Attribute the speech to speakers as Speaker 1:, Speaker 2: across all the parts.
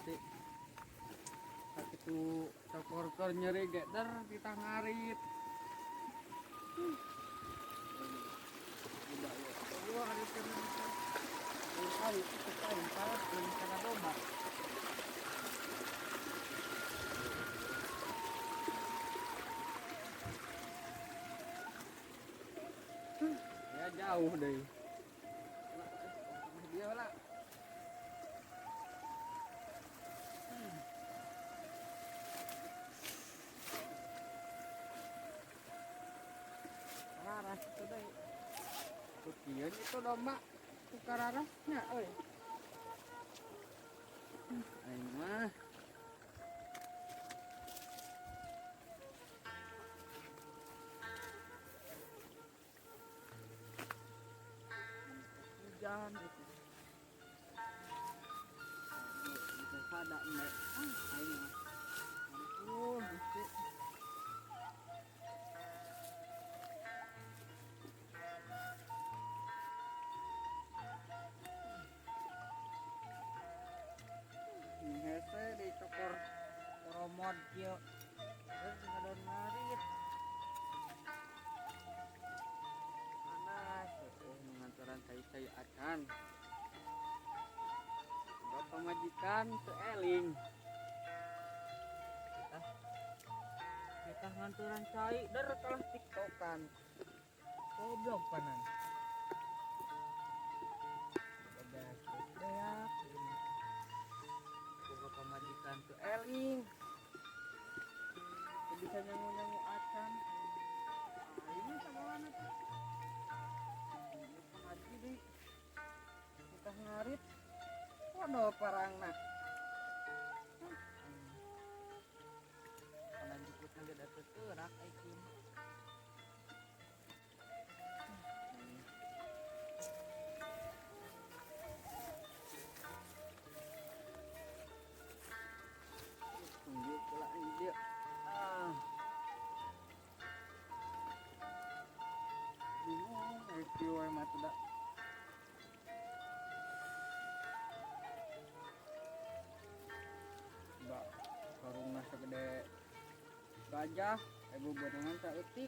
Speaker 1: Gusti. Sakitu cokor keur nyeri ge der kita ngarit. Coba ya. Gua ngarit kali itu aing palaskeun kana domba. Ya jauh deh. Dia lah. Raras itu deh. Putian itu domba tukar rarasnya, euy. Aing mah. Hujan itu. Bisa sada nek. Ah, aing mah. Ampun, Gusti. Hese dicokor koromod kieu. Terus ngadon ngarit. Panas, oh ngantoran cai-cai acan. Sebab pamajikan teu eling. Kita nganturan cai der kalah tiktokan. Goblok panan. Bebeas beak. Boga pamajikan teu eling. Teu bisa nyangu-nyangu acan. Nah, ini sagalana teh. Ini Pak Haji deui. Kita ngarit. Waduh parangna. Kana jukutna ge da teu teurak ai kieu mah. Tunggu pula ini dia. Ah. Bingung, kieu we mah teh da. Mbak, karungna segede gajah, ibu borongan saeutik.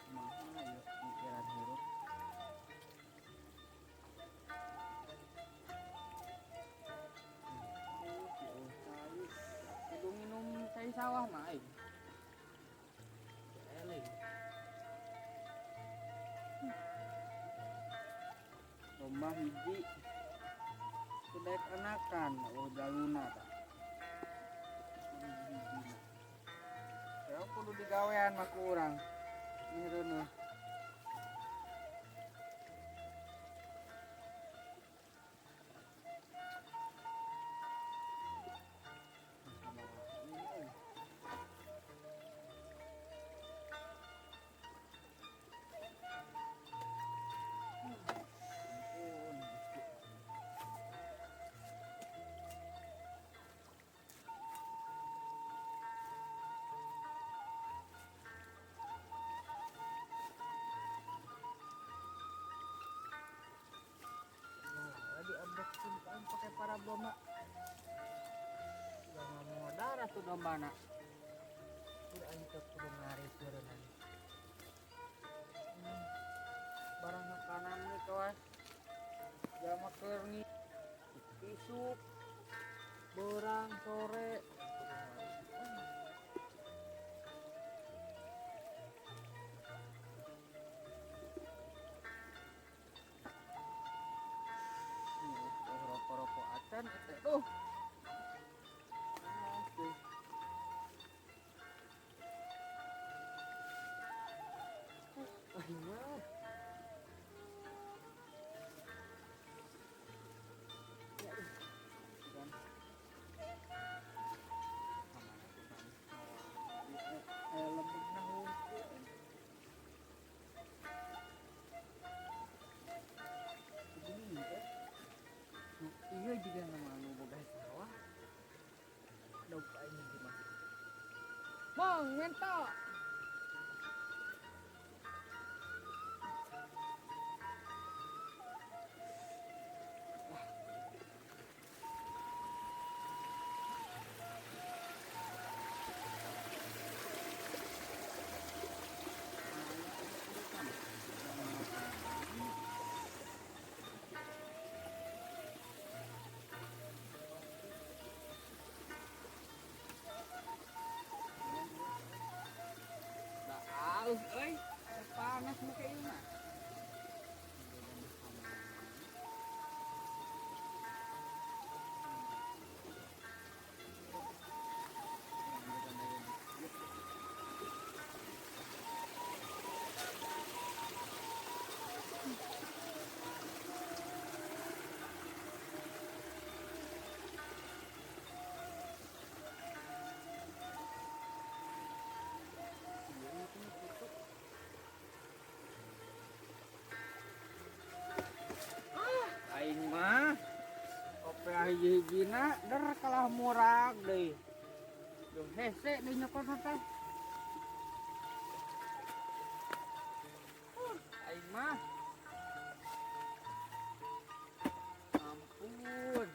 Speaker 1: Kumaha ieu mikiran hirup. Kudu minum cai sawah mah aing. Eling. Domba hiji. Kudaek anakan, oh jaluna tah. Ya kudu digawean mah ku urang. Ini reuneuh. Pakai para domba. Udah nggak mau darah tuh domba nak. Udah aing teh kudu ngarit meureunana. Barang makanan nih kawan. Jama keur nih. Isuk berang sore. Rokok-rokok acan itu tuh. Iya juga nama anu boga Make ieu mah. Aing mah kopi hiji-hijina der kalah murag deui. Duh, hese deui nyokot teh. Aing mah. Ampun.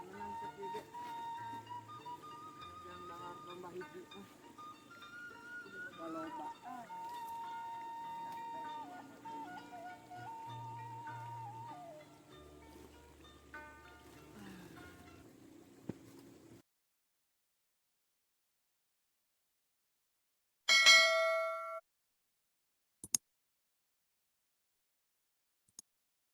Speaker 1: Menang sakieu. Yang dahar tambah hiji mah. Baloba.